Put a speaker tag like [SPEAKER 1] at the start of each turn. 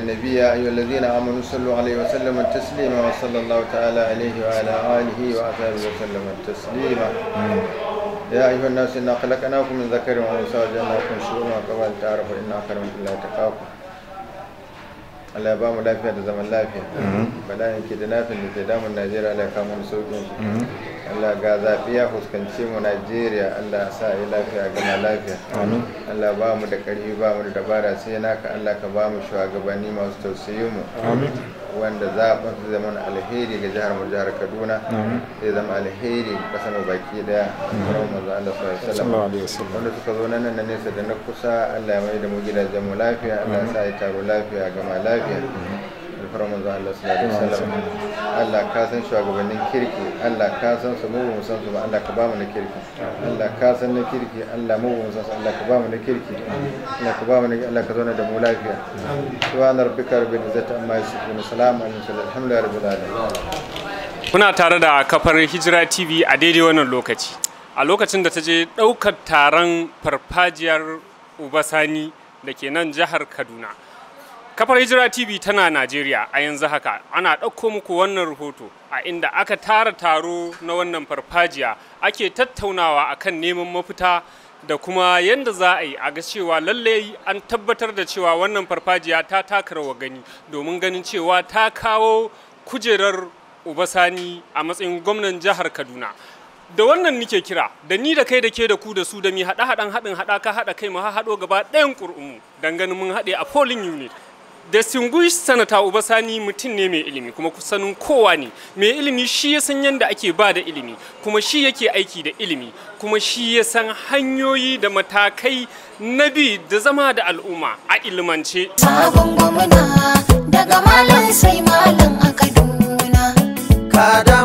[SPEAKER 1] النبي يا أيها الذين آمنوا صلوا عليه وسلموا تسليما وصلى الله تعالى عليه وعلى آله وأصحابه وسلم تسليما. يا أيها الناس إنا خلقناكم من ذكر وأنثى وجعلناكم شعوبا وقبائل لتعارفوا إن أكرمكم الله أتقاكم. Allah ya ba mu lafiya da zaman lafiya. Bala'in ke da nafin da ke damun Najeriya, Allah ya kawo mana sauƙin shi. Allah, ga zafi ya fuskance mu Najeriya, Allah ya sa yi lafiya gama lafiya. Allah, ba mu da ƙarfi, ba mu da dabara sai naka. Allah, ka ba mu shugabanni masu tausayin mu. Wanda zaɓin su zama alheri ga jihar mu, jihar Kaduna. Zai zama alheri ga ƙasar mu baki daya. Alfarman manzo Allah sallallahu alaihi wasallam. Wanda suka zo nan na nesa da na kusa, Allah ya mai da mu gidajen mu lafiya. Allah ya sa yi taro lafiya gama lafiya. Alfarman manzo Allah sallallahu alaihi wasallam. Allah, ka san shugabannin kirki. Allah, ka san su, mu ba mu san su ba. Allah, ka ba mu na kirki. Allah, ka san na kirki. Allah, mu ba mu san su. Allah, ka ba mu na kirki. Allah, ka ba mu na. Allah, ka zauna da mu lafiya. Subhana rabbika rabbil izzati amma yasifun, salamun alal mursalin, alhamdulillahi rabbil alamin.
[SPEAKER 2] Kuna tare da kafar Hijira TV a daidai wannan lokaci. A lokacin da ta je ɗaukar taron farfajiyar Uba Sani da ke nan jihar Kaduna. Kafar Hijira TV tana Najeriya a yanzu haka. Ana ɗauko muku wannan rahoto a inda aka tara taro na wannan farfajiya, ake tattaunawa akan neman mafita da kuma yadda za a yi a ga cewa lallai an tabbatar da cewa wannan farfajiya ta taka rawar gani domin ganin cewa ta kawo kujerar Uba Sani a matsayin gwamnan jihar Kaduna. Da wannan nike kira da ni da kai da ke da ku da su da mi haɗa haɗan haɗin haɗaka haɗa kai mu haɗo gaba ɗayan ƙuri'unmu don ganin mun haɗe a polling unit. Distinguished Senator Uba Sani mutum ne mai ilimi, kuma kusanin kowa ne mai ilimi. Shi ya san yadda ake ba da ilimi, kuma shi yake aiki da ilimi, kuma shi ya san hanyoyi da matakai na bi da zama da al'umma a ilimance.
[SPEAKER 3] Sabon gwamna daga malam sai malam a Kaduna.
[SPEAKER 4] Kada.